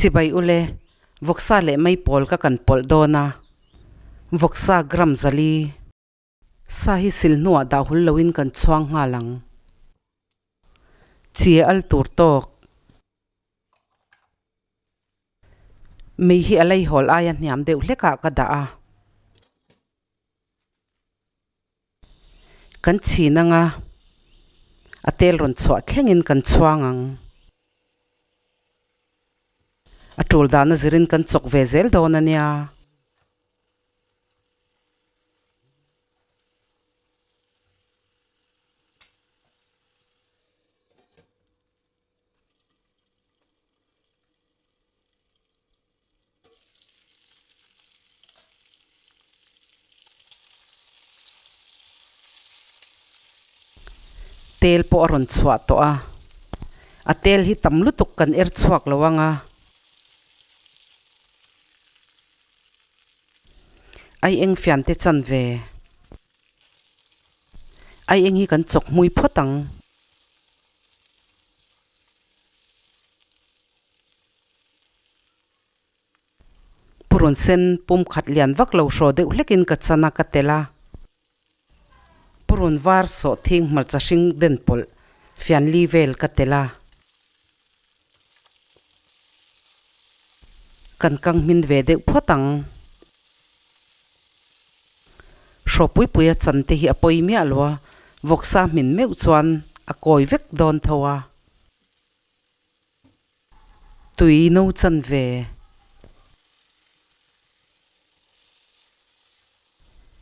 Chibai ule, vawksa leh maipawl ka kan pawlh dawn a, vawksa gram 400. Sa hi sil hnuah dah hul loin kan chhuang nghal ang. Chi al tur tawk. Mei hi a leihawl aia hniam deuh hlekah ka dah a. Kan chhin anga a tel rawn chhuah thlengin kan chhuang ang. A tul dahna zirin kan chawk ve zel dawn a nia. Tel pawh a rawn chhuah tawh a, a tel hi tam lutuk kan er chhuak lo ang a. Ai eng fian te chan ve. Ai eng hi kan chawk hmui phawt ang. Purun sen pum khat lian vak lo hraw deuh hlekin ka chan a ka tel a. Purun var sawh thing hmarcha hring den pawlh fian li vel ka tel a. Kan kang hmin ve deuh phawt ang. Hraw pui pui a chan te hi a pawi miah lo a, vawksa hmin meuh chuan a kawi vek dawn tho a. Tui no chan ve.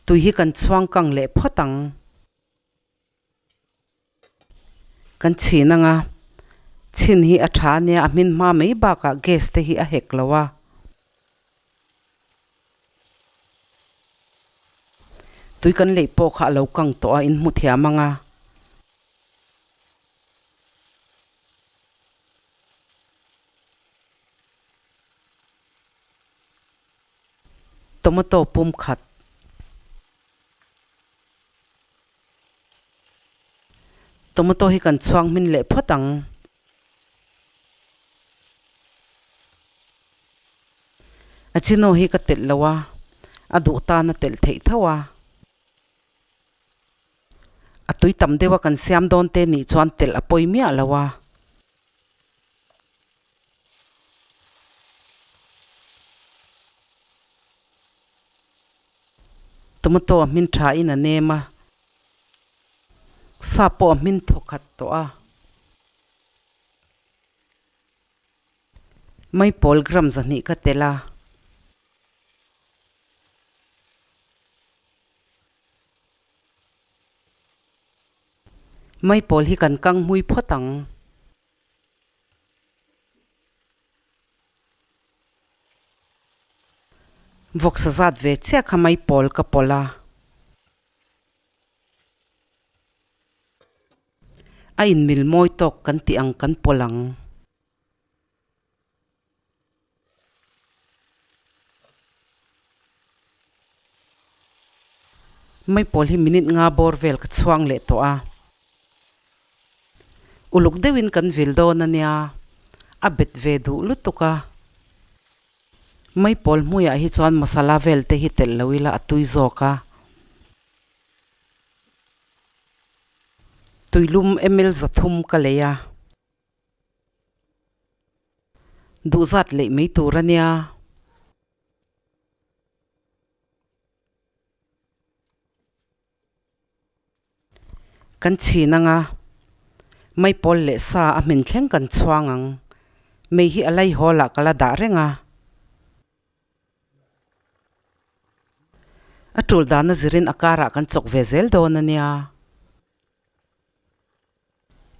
Tui hi kan chhuang kang leh phawt ang. Kan chhin anga chhin hi a tha ania a hmin hma mai bakah gas te hi a hek lo a. Tui kan leih pawh kha a lo kang tawh a in hmu thiam anga. Tomato pum khat. Tomato hi kan chhuang hmin leh phawt ang. A chino hi ka telh lo a, a duh tan a telh theih tho a. A tui tam deuh a kan siam dawn te nih chuan telh a pawi miah lo a. Tomato a hmin tha in a nem a, sa pawh a hmin thaw khat tawh a. Maipawl gram 200 ka tel a. Maipawl hi kan kang hmui phawt ang. Vawksa zat ve chiah kha maipawl ka pawlh a. A inmil mawi tawk kan tih ang kan pawlh ang. Maipawl hi minute nga bawr vel ka chhuang leh tawh a. Uluk deuhin kan vil dawn a nia, a bet ve duh lutuk a. Maipawl hmuiah hi chuan masala vel te hi telh lo ila a tui zawk a. Tuilum ml 300 ka lei a. Duh zat leih mai tur a nia. Kan chhin anga maipawl leh sa a hmin thleng kan chhuang ang. Mei hi a laihawl ah ka la dah reng a. A tul dana zirin a karah kan chawk ve zel dawn a nia.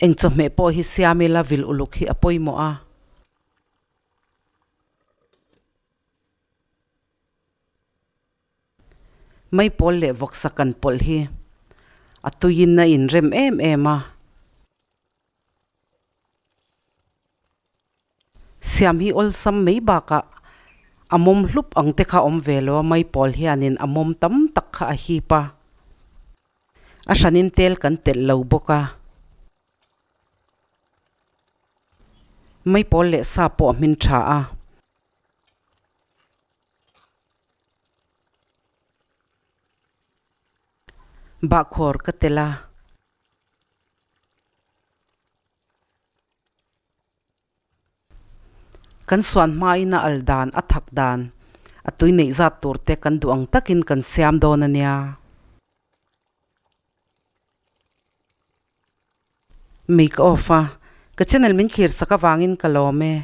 Eng chawhmeh pawh hi siam ila vil uluk hi a pawimawh a. Maipawl leh vawksa kan pawlh hi a tuiin a inrem em em a. Siam hi awlsam mai bakah a mawm hlup ang te kha awm ve lo a, maipawl hianin a mawm tam tak kha a hip a. A hranin tel kan telh lo bawk a. Maipawl leh sa pawh a hmin tha a. Bahkhawr ka telh a. Kan suan hmain a al dan, a thak dan, a tui neih zat tur te kan duh ang takin kan siam dawn a nia. Mei ka off a, ka channel min thlir sak avangin ka lawm e.